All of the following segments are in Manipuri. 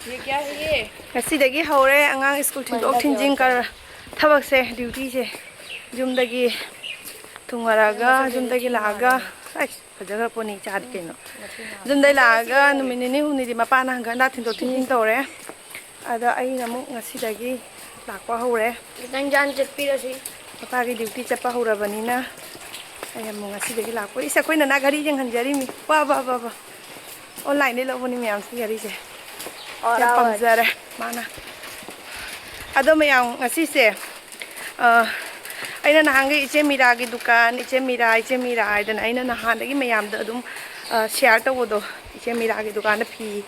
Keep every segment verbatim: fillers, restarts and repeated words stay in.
ꯉꯁꯤꯗꯒꯤ ꯍꯧꯔꯦ ꯑꯉꯥꯡ ꯁ꯭ꯀꯨꯜ ꯊꯤꯟꯗꯣꯛ ꯊꯤꯟꯖꯤꯟ ꯀꯔ-, ꯊꯕꯛꯁꯦ, ꯗ꯭ꯌꯨꯇꯤꯁꯦ꯫ ꯌꯨꯝꯗꯒꯤ ꯊꯨꯡꯉꯔꯒ, ꯌꯨꯝꯗꯒꯤ ꯂꯥꯛꯑꯒ, ꯑꯩꯁ, ꯐꯖꯈ꯭ꯔ ꯄꯣꯠꯅꯤ, ꯏꯆꯥꯗꯤ ꯀꯩꯅꯣ꯫ ꯌꯨꯝꯗꯩ ꯂꯥꯛꯑꯒ ꯅꯨꯃꯤꯠ ꯅꯤꯅꯤ ꯍꯨꯝꯅꯤꯗꯤ ꯃꯄꯥꯅ ꯍꯪꯒꯠ ꯍꯟꯗꯥ ꯊꯤꯟꯗꯣꯛ ꯊꯤꯟꯖꯤꯟ ꯇꯧꯔꯦ꯫ ꯑꯗ ꯑꯩꯅ ꯑꯃꯨꯛ ꯉꯁꯤꯗꯒꯤ ꯂꯥꯛꯄ ꯍꯧꯔꯦ꯫ ꯈꯤꯇꯪ ꯖꯥꯟ ꯆꯠꯄꯤꯔꯁꯤ꯫ ꯃꯄꯥꯒꯤ ꯗ꯭ꯌꯨꯇꯤ ꯆꯠꯄ ꯍꯧꯔꯕꯅꯤꯅ ꯑꯩ ꯑꯃꯨꯛ ꯉꯁꯤꯗꯒꯤ ꯂꯥꯛꯄ꯫ ꯏꯁ, ꯑꯩꯈꯣꯏ ꯅꯅꯥ ꯘꯔꯤ ꯌꯦꯡꯍꯟꯖꯔꯤꯃꯤ꯫ ꯋꯥ, ꯋꯥ, ꯋꯥ, ꯋꯥ꯫ ꯑꯣꯟꯂꯥꯏꯟꯗꯩ ꯂꯧꯕꯅꯤ ꯃꯌꯥꯝ ꯁꯤ ꯘꯔꯤꯁꯦ꯫ ꯌꯥꯝ ꯄꯥꯝꯖꯔꯦ ꯃꯥꯅ꯫ ꯑꯗꯣ ꯃꯌꯥꯝ ꯉꯁꯤꯁꯦ, ꯑ, ꯑꯩꯅ ꯅꯍꯥꯟꯒꯩ ꯏꯆꯦ ꯃꯤꯔꯥꯒꯤ ꯗꯨꯀꯥꯟ, ꯏꯆꯦ ꯃꯤꯔꯥ, ꯏꯆꯦ ꯃꯤꯔꯥ ꯍꯥꯏꯗꯅ ꯑꯩꯅ ꯅꯍꯥꯟꯗꯒꯤ ꯃꯌꯥꯝꯗ ꯑꯗꯨꯝ, ꯑ, ꯁꯤꯌꯥꯔ ꯇꯧꯕꯗꯣ, ꯏꯆꯦ ꯃꯤꯔꯥꯒꯤ ꯗꯨꯀꯥꯟꯗ ꯐꯤ,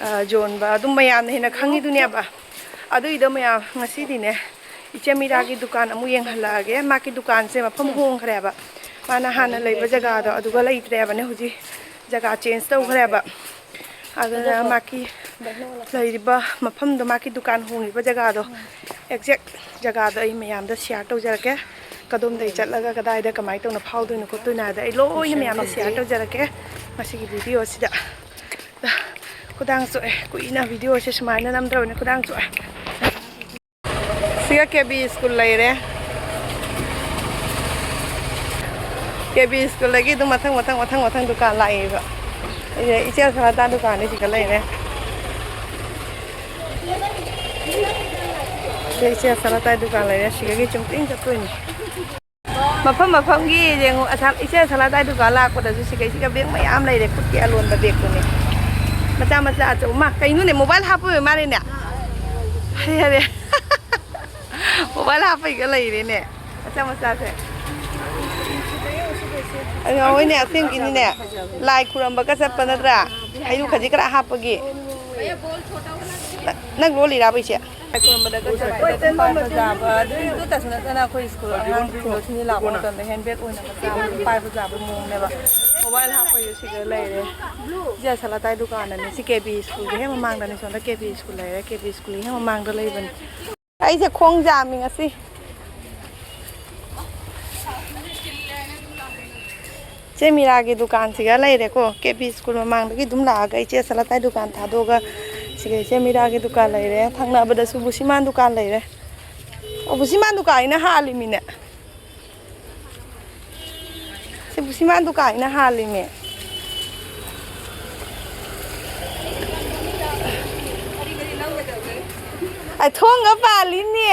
ꯑ, ꯌꯣꯟꯕ ꯑꯗꯨꯝ ꯃꯌꯥꯝꯅ ꯍꯦꯟꯅ ꯈꯪꯉꯤꯗꯨꯅꯦꯕ꯫ ꯑꯗꯨꯏꯗꯣ ꯃꯌꯥꯝ ꯉꯁꯤꯗꯤꯅꯦ, ꯏꯆꯦ ꯃꯤꯔꯥꯒꯤ ꯗꯨꯀꯥꯟ ꯑꯃꯨꯛ ꯌꯦꯡꯍꯜꯂꯛꯑꯒꯦ꯫ ꯃꯥꯒꯤ ꯗꯨꯀꯥꯟꯁꯦ ꯃꯐꯝ ꯍꯣꯡꯈ꯭ꯔꯦꯕ꯫ ꯃꯥꯅ ꯍꯥꯟꯅ ꯂꯩꯕ ꯖꯒꯥꯗꯣ ꯑꯗꯨꯒ ꯂꯩꯇ꯭ꯔꯦꯕꯅꯦ, ꯍꯧꯖꯤꯛ ꯖꯒꯥ ꯆꯦꯟꯖ ꯇꯧꯈ꯭ꯔꯦꯕ꯫ ꯑꯗꯨꯅ ꯃꯥꯒꯤ ꯂꯩꯔꯤꯕ ꯃꯐꯝꯗꯣ, ꯃꯥꯒꯤ ꯗꯨꯀꯥꯟ ꯍꯣꯡꯉꯤꯕ ꯖꯒꯥꯗꯣ, ꯑꯦꯛꯖꯦꯛ ꯖꯒꯥꯗꯣ ꯑꯩ ꯃꯌꯥꯝꯗ ꯁꯤꯌꯥꯔ ꯇꯧꯖꯔꯛꯀꯦ꯫ ꯀꯗꯣꯝꯗꯩ ꯆꯠꯂꯒ ꯀꯗꯥꯏꯗ ꯀꯃꯥꯏꯅ ꯇꯧꯅ ꯐꯥꯎꯗꯣꯏꯅꯣ ꯈꯣꯠꯇꯣꯏꯅꯣ ꯍꯥꯏꯗ ꯑꯩ ꯂꯣꯏꯅ ꯃꯌꯥꯝꯗ ꯁꯤꯌꯥꯔ ꯇꯧꯖꯔꯛꯀꯦ ꯉꯁꯤꯒꯤ ꯚꯤꯗꯤꯑꯣꯁꯤꯗ꯫ ꯈꯨꯗꯥꯡ ꯆꯣꯛꯑꯦ, ꯀꯨꯏꯅ ꯚꯤꯗꯤꯑꯣꯁꯦ ꯁꯨꯃꯥꯏꯅ ꯅꯝꯗ꯭ꯔꯕꯅꯤ, ꯈꯨꯗꯥꯡ ꯆꯣꯛꯑꯦ꯫ ꯁꯤꯒ ꯀꯦ ꯕꯤ ꯁ꯭ꯀꯨꯜ ꯂꯩꯔꯦ꯫ ꯀꯦ ꯕꯤ ꯁ꯭ꯀꯨꯜꯗꯒꯤ ꯑꯗꯨꯝ ꯃꯊꯪ, ꯃꯊꯪ, ꯃꯊꯪ, ꯃꯊꯪ ꯗꯨꯀꯥꯟ ꯂꯥꯛꯏꯕ꯫ ꯑꯩꯁꯦ ꯏꯆꯦ ꯁꯅꯥꯇꯥ ꯗꯨꯀꯥꯟꯅꯤ ꯁꯤꯒ ꯂꯩꯔꯦ꯫ ꯁꯤꯗ ꯏꯆꯦ ꯁꯅꯥꯇꯥ ꯗꯨꯀꯥꯟ ꯂꯩꯔꯦ, ꯁꯤꯗꯒꯤ ꯆꯨꯝꯇ꯭ꯔꯤꯡ ꯆꯠꯇꯣꯏꯅꯤ꯫ ꯃꯐꯝ ꯃꯐꯝꯒꯤ ꯌꯦꯡꯉꯨ, ꯑꯁꯥ-, ꯏꯆꯦ ꯁꯅꯥꯇꯥ ꯗꯨꯀꯥꯟ ꯂꯥꯛꯄꯗꯁꯨ ꯁꯤꯒꯩꯁꯤꯒ ꯕꯦꯒ ꯃꯌꯥꯝ ꯂꯩꯔꯦ, ꯈꯨꯠꯀꯤ ꯑꯂꯣꯟꯕ ꯕꯦꯒꯇꯨꯅꯦ꯫ ꯃꯆꯥ ꯃꯆꯥ ꯑꯆꯧꯕ, ꯃꯥ ꯀꯩꯅꯣꯅꯦ, ꯃꯣꯕꯥꯏꯜ ꯍꯥꯞꯄ ꯑꯣꯏꯕ ꯃꯥꯜꯂꯦꯅꯦ꯫ ꯍꯔꯦ, ꯍꯔꯦ꯫ ꯃꯣꯕꯥꯏꯜ ꯍꯥꯞꯄꯩꯒ ꯂꯩꯔꯦꯅꯦ, ꯃꯆꯥ ꯃꯆꯥꯁꯦ꯫ ꯑꯗꯨ ꯍꯣꯏꯅꯦ, ꯑꯁꯦꯡꯀꯤꯅꯤꯅꯦ, ꯂꯥꯏ ꯈꯨꯔꯝꯕꯒ ꯆꯠꯄ ꯅꯠꯇ꯭ꯔꯥ? ꯍꯩꯔꯨꯛ ꯈꯖꯤꯛ ꯈꯔ ꯍꯥꯞꯄꯒꯤ꯫ ꯅ-, ꯅꯪ ꯂꯣꯜꯂꯤꯔꯥꯕ ꯏꯆꯦ? ꯂꯥꯏ ꯈꯨꯔꯨꯝꯕꯗꯒ ꯆꯠꯄꯗ ꯑꯗꯨꯝ ꯄꯥꯏꯕ ꯌꯥꯕ, ꯑꯗꯨꯗꯁꯨ ꯅꯠꯇꯅ ꯑꯩꯈꯣꯏ ꯁ꯭ꯀꯨꯜ ꯑꯉꯥꯡ ꯊꯤꯟꯗꯣꯛ ꯊꯤꯟꯖꯤꯟ ꯂꯥꯛꯄ ꯃꯇꯝꯗ ꯍꯦꯟ ꯕꯦꯒ ꯑꯣꯏꯅ ꯃꯆꯥ ꯑꯃ ꯑꯗꯨꯝ ꯄꯥꯏꯕ ꯌꯥꯕꯒꯤ ꯃꯑꯣꯡꯅꯦꯕ꯫ ꯃꯣꯕꯥꯏꯜ ꯍꯥꯞꯄꯩꯁꯨ ꯁꯤꯗ ꯂꯩꯔꯦ꯫ ꯁꯤ ꯑꯁꯥꯂꯥꯇꯥꯏ ꯗꯨꯀꯥꯟꯗꯅꯦ꯫ ꯁꯤ ꯀꯦ ꯕꯤ ꯁ꯭ꯀꯨꯜꯒꯤ ꯍꯦꯛ ꯃꯃꯥꯡꯗꯅꯦ꯫ ꯁꯣꯝꯗ ꯀꯦ ꯕꯤ ꯁ꯭ꯀꯨꯜ ꯂꯩꯔꯦ꯫ ꯀꯦ ꯕꯤ ꯁ꯭ꯀꯨꯜꯒꯤ ꯍꯦꯛ ꯃꯃꯥꯡꯗ ꯂꯩꯕꯅꯦ꯫ ꯑꯩꯁꯦ ꯈꯣꯡ ꯖꯥꯝꯃꯤ ꯉꯁꯤ꯫ ꯆꯦ ꯃꯤꯔꯥꯒꯤ ꯗꯨꯀꯥꯟꯁꯤꯒ ꯂꯩꯔꯦꯀꯣ꯫ ꯀꯦ ꯕꯤ ꯁ꯭ꯀꯨꯜ ꯃꯃꯥꯡꯗꯒꯤ ꯑꯗꯨꯝ ꯂꯥꯛꯑꯒ ꯏꯆꯦ ꯑꯁꯥꯂꯥꯇꯥꯏ ꯗꯨꯀꯥꯟ ꯊꯥꯗꯣꯛꯑꯒ ꯁꯤꯒ ꯏꯆꯦ ꯃꯤꯔꯥꯒꯤ ꯗꯨꯀꯥꯟ ꯂꯩꯔꯦ, ꯊꯪꯅꯕꯗꯁꯨ ꯕꯨꯁꯤꯃꯥꯟ ꯗꯨꯀꯥꯟ ꯂꯩꯔꯦ꯫ ꯑꯣ, ꯕꯨꯁꯤꯃꯥꯟ ꯗꯨꯀꯥꯟ ꯑꯩꯅ ꯍꯥꯜꯂꯤꯃꯤꯅꯦ꯫ ꯁꯤ ꯕꯨꯁꯤꯃꯥꯟ ꯗꯨꯀꯥꯟ ꯑꯩꯅ ꯍꯥꯜꯂꯤꯃꯤ꯫ ꯑꯩ ꯊꯣꯡꯒ ꯄꯥꯜꯂꯤꯅꯦ꯫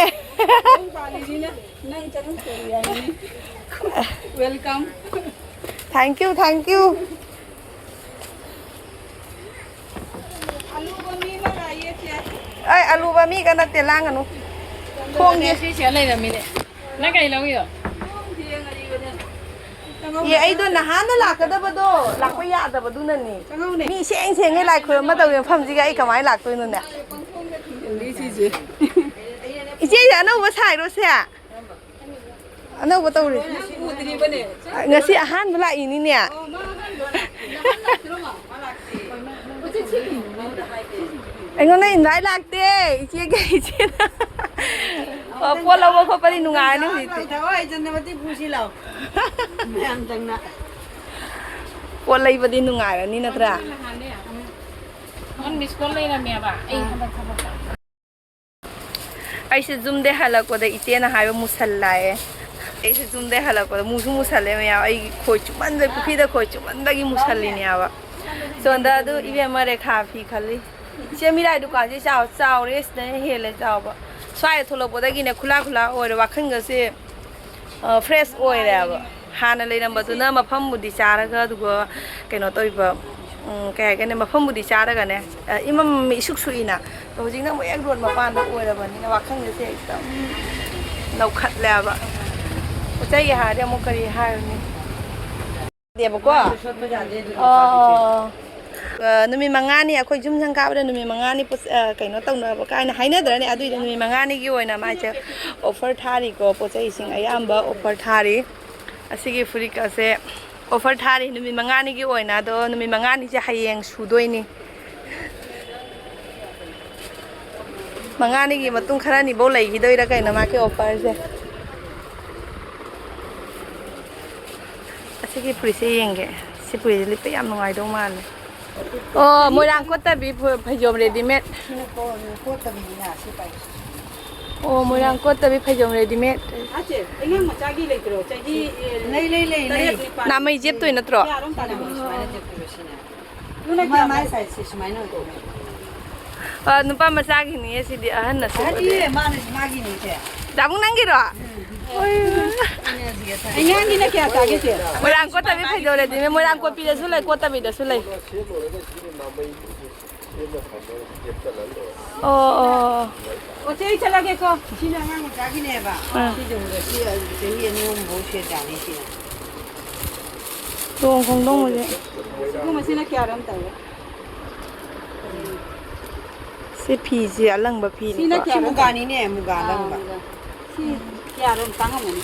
Welcome. Thank you, thank you. ꯑꯩ ꯑꯂꯨꯕ ꯃꯤꯒ ꯅꯠꯇꯦ, ꯂꯥꯡꯒꯅꯨ꯫ ꯊꯣꯡꯒꯦ꯫ ꯁꯤ ꯁꯤꯗ ꯂꯩꯔꯝꯃꯤꯅꯦ꯫ ꯅꯪ ꯀꯔꯤ ꯂꯧꯔꯤꯅꯣ? ꯑꯦ, ꯑꯩꯗꯣ ꯅꯍꯥꯟꯅ ꯂꯥꯛꯀꯗꯕꯗꯣ, ꯂꯥꯛꯄ ꯌꯥꯗꯕꯗꯨꯅꯅꯦ꯫ ꯃꯤ ꯁꯦꯡ ꯁꯦꯡꯉꯩ ꯂꯥꯏ ꯈꯨꯔꯨꯝꯃ ꯇꯧꯕ ꯃꯐꯝꯁꯤꯒ ꯑꯩ ꯀꯃꯥꯏꯅ ꯂꯥꯛꯇꯣꯏꯅꯣꯅꯦ? ꯏꯆꯦꯁꯦ ꯑꯅꯧꯕ ꯁꯥꯏꯔꯣ ꯁꯦ? ꯑꯅꯧꯕ ꯇꯧꯔꯤ꯫ ꯉꯁꯤ ꯑꯍꯥꯟꯕ ꯂꯥꯛꯏꯅꯤꯅꯦ꯫ ꯑꯩꯉꯣꯟꯗ invite ꯂꯥꯛꯇꯦ, ꯏꯆꯦꯒ ꯏꯆꯦꯅ꯫ ꯑꯣ, ꯄꯣꯠ ꯂꯧꯕ ꯈꯣꯠꯄꯗꯤ ꯅꯨꯡꯉꯥꯏꯔꯅꯤ ꯍꯧꯖꯤꯛꯇꯤ꯫ ꯊꯋꯥꯏ ꯆꯟꯅ ꯃꯇꯦꯛ ꯄꯨꯁꯤ ꯂꯥꯎ꯫ ꯃꯌꯥꯝ ꯆꯪꯅ꯫ ꯄꯣꯠ ꯂꯩꯕꯗꯤ ꯅꯨꯡꯉꯥꯏꯔꯅꯤ ꯅꯠꯇ꯭ꯔꯥ? ꯅꯪ miss call ꯂꯩꯔꯝꯃꯦꯕ꯫ ꯑꯩ ꯍꯟꯗꯛ ꯊꯕꯛ ꯑꯩꯁꯦ ꯌꯨꯝꯗꯩ ꯍꯜꯂꯛꯄꯗ ꯏꯆꯦꯅ ꯍꯥꯏꯕ ꯃꯨꯁꯜ ꯂꯥꯛꯑꯦ꯫ ꯑꯩꯁꯦ ꯌꯨꯝꯗꯩ ꯍꯜꯂꯛꯄꯗ ꯃꯨꯁꯨ ꯃꯨꯁꯜꯂꯦ ꯃꯌꯥꯝ꯫ ꯑꯩ ꯈꯣꯏ ꯆꯨꯞꯃꯟꯕꯩ, ꯄꯨꯈ꯭ꯔꯤꯗ ꯈꯣꯏ ꯆꯨꯞꯃꯟꯕꯒꯤ ꯃꯨꯁꯜꯂꯤꯅꯦ ꯍꯥꯏꯕ꯫ ꯁꯣꯝꯗ ꯑꯗꯨ ꯏꯕꯦꯝꯃ ꯔꯦꯈꯥ ꯐꯤ ꯈꯜꯂꯤ꯫ ꯏꯆꯦ ꯃꯤꯔꯥꯏ ꯗꯨꯀꯥꯟꯁꯦ ꯆꯥꯎ-, ꯆꯥꯎꯔꯦ, ꯁꯤꯗꯅ ꯍꯦꯜꯂꯦ ꯆꯥꯎꯕ꯫ ꯁ꯭ꯋꯥꯏꯗ ꯊꯣꯛꯂꯛꯄꯗꯒꯤꯅꯦ ꯈꯨꯂꯥ ꯈꯨꯂꯥ ꯑꯣꯏꯔꯦ, ꯋꯥꯈꯜꯒꯁꯦ ꯑ, fresh ꯑꯣꯏꯔꯦꯕ꯫ ꯍꯥꯟꯅ ꯂꯩꯔꯝꯕꯗꯨꯅ ꯃꯐꯝꯕꯨꯗꯤ ꯆꯥꯔꯒ, ꯑꯗꯨꯒ ꯀꯩꯅꯣ ꯇꯧꯔꯤꯕ, ꯎꯝ, ꯀꯩ ꯍꯥꯏꯒꯅꯤ, ꯃꯐꯝꯕꯨꯗꯤ ꯆꯥꯔꯒꯅꯦ, ꯑ, ꯏꯃꯝ ꯏꯁꯨꯛ ꯁꯨꯛꯏꯅ꯫ ꯍꯧꯖꯤꯛꯅ ꯑꯃꯨꯛ ꯍꯦꯛ road ꯃꯄꯥꯟꯗ ꯑꯣꯏꯔꯕꯅꯤꯅ ꯋꯥꯈꯜꯒꯁꯦ ꯍꯦꯛꯇ ꯅꯧꯈꯠꯂꯦꯕ꯫ ꯄꯣꯠ ꯆꯩꯒꯤ ꯍꯥꯏꯔꯗꯤ ꯑꯃꯨꯛ ꯀꯔꯤ ꯍꯥꯏꯔꯨꯅꯤ? ꯗꯦꯕꯀꯣ꯫ ꯑꯣ꯫ ꯑ, ꯅꯨꯃꯤꯠ ꯃꯉꯥꯅꯤ, ꯑꯩꯈꯣꯏ ꯌꯨꯝ ꯁꯪꯒꯥꯕꯗ ꯅꯨꯃꯤꯠ ꯃꯉꯥꯅꯤ ꯄꯣꯠ-, ꯑ, ꯀꯩꯅꯣ ꯇꯧꯅꯕ ꯀꯥꯏꯅ ꯍꯥꯏꯅꯗ꯭ꯔꯅꯦ? ꯑꯗꯨꯏꯗꯤ ꯅꯨꯃꯤꯠ ꯃꯉꯥꯅꯤꯒꯤ ꯑꯣꯏꯅ ꯃꯥꯏꯁꯦ offer ꯊꯥꯔꯤꯀꯣ, ꯄꯣꯠ ꯆꯩꯁꯤꯡ ꯑꯌꯥꯝꯕ offer ꯊꯥꯔꯤ꯫ ꯑꯁꯤꯒꯤ ꯐꯨꯔꯤꯠꯀꯁꯦ offer ꯊꯥꯔꯤ ꯅꯨꯃꯤꯠ ꯃꯉꯥꯅꯤꯒꯤ ꯑꯣꯏꯅ, ꯑꯗꯣ ꯅꯨꯃꯤꯠ ꯃꯉꯥꯅꯤꯁꯦ ꯍꯌꯦꯡ ꯁꯨꯗꯣꯏꯅꯤ꯫ ꯃꯉꯥꯅꯤꯒꯤ ꯃꯇꯨꯡ ꯈꯔꯅꯤꯐꯧ ꯂꯩꯈꯤꯗꯣꯏꯔꯥ ꯀꯩꯅꯣ ꯃꯥꯒꯤ offer ꯁꯦ? ꯑꯁꯤꯒꯤ ꯐꯨꯔꯤꯠꯁꯦ ꯌꯦꯡꯒꯦ꯫ ꯁꯤ ꯐꯨꯔꯤꯠꯁꯦ ꯂꯤꯠꯄ ꯌꯥꯝ ꯅꯨꯡꯉꯥꯏꯗꯧ ꯃꯥꯜꯂꯦ꯫ ꯑꯣ, ꯃꯣꯏꯔꯥꯡ ꯀꯣꯠꯇꯕꯤ ꯐ-, ꯐꯩꯖꯣꯝ readymade꯫ ꯁꯤꯅ ꯀꯣ-, ꯀꯣꯠꯇꯕꯤꯅꯤꯅ ꯁꯤ ꯄꯥꯏ꯫ ꯑꯣ, ꯃꯣꯏꯔꯥꯡ ꯀꯣꯠꯇꯕꯤ ꯐꯩꯖꯣꯝ readymade꯫ ꯑꯁꯦ, ꯑꯉꯥꯡ ꯃꯆꯥꯒꯤ ꯂꯩꯇ꯭ꯔꯣ? ꯆꯍꯤ, ꯑꯦ, ꯂꯩ, ꯂꯩ, ꯂꯩ, ꯂꯩ꯫ ꯇꯔꯦꯠ, ꯅꯤꯄꯥꯜ꯫ ꯅꯥꯃꯩ ꯖꯦꯞꯇꯣꯏ ꯅꯠꯇ꯭ꯔꯣ? ꯀꯌꯥꯔꯣꯝ ꯇꯥꯅꯤ? ꯁꯨꯃꯥꯏꯅ ꯖꯦꯞꯇꯣꯏꯔꯣ ꯁꯤꯅ? ꯑꯗꯨꯅ ꯃꯥ-, ꯀꯌꯥ? ꯃꯥꯏ size ꯁꯦ ꯁꯨꯃꯥꯏꯅ ꯑꯣꯏꯗꯣꯏꯅꯦ꯫ ꯑ, ꯅꯨꯄꯥ ꯃꯆꯥꯒꯤꯅꯤꯌꯦ ꯁꯤꯗꯤ, ꯑꯍꯟꯅ ꯁꯦꯠꯄꯗꯤ꯫ ꯅꯠꯇꯤꯌꯦ, ꯃꯥꯅ ꯃꯥꯒꯤꯅꯤ ꯁꯦ꯫ ꯗꯥꯕꯨꯡ ꯅꯪꯒꯤꯔꯣ? ꯎꯝ꯫ ꯑꯣꯏ꯫ ꯑꯉꯥꯡꯒꯤꯅ ꯀꯌꯥ ꯇꯥꯒꯦ ꯆꯦ? ꯃꯣꯏꯔꯥꯡ ꯀꯣꯠꯇꯕꯤ ꯐꯩꯖꯣꯝ readymade, ꯃꯣꯏꯔꯥꯡ ꯀꯣꯠꯄꯤꯗꯁꯨ ꯂꯩ, ꯀꯣꯠꯇꯕꯤꯗꯁꯨ ꯂꯩ꯫ ꯑꯣ, ꯑꯣ꯫ ꯑꯣ, ꯆꯦ, ꯑꯩ ꯆꯠꯂꯒꯦꯀꯣ꯫ ꯁꯤꯅ ꯑꯉꯥꯡ ꯃꯆꯥꯒꯤꯅꯦꯕ꯫ ꯑꯥ꯫ ꯁꯤꯁꯦ ꯍꯧꯖꯤꯛ ꯆꯍꯤ ꯑꯅꯤ ꯑꯍꯨꯝ ꯐꯥꯎ ꯁꯦꯠ ꯌꯥꯅꯤ ꯁꯤꯅ꯫ ꯇꯣꯡ ꯈꯣꯡꯗꯣꯡꯕꯁꯦ꯫ ꯁꯤꯒꯨꯝꯕꯁꯤꯅ ꯀꯌꯥꯔꯣꯝ ꯇꯧꯏ? ꯁꯤ ꯐꯤꯁꯦ ꯑꯂꯪꯕ ꯐꯤꯅꯤꯀꯣ꯫ ꯁꯤꯅ ꯀꯌꯥꯔꯣꯝ ꯇꯧꯏ? ꯃꯨꯒꯥꯅꯤꯅꯦ, ꯃꯨꯒꯥ ꯑꯥ, ꯑꯂꯪꯕ꯫ ꯃꯨꯒꯥ꯫ ꯁꯤ ꯀꯌꯥꯔꯣꯝ ꯇꯥꯡꯉꯝꯃꯅꯤ?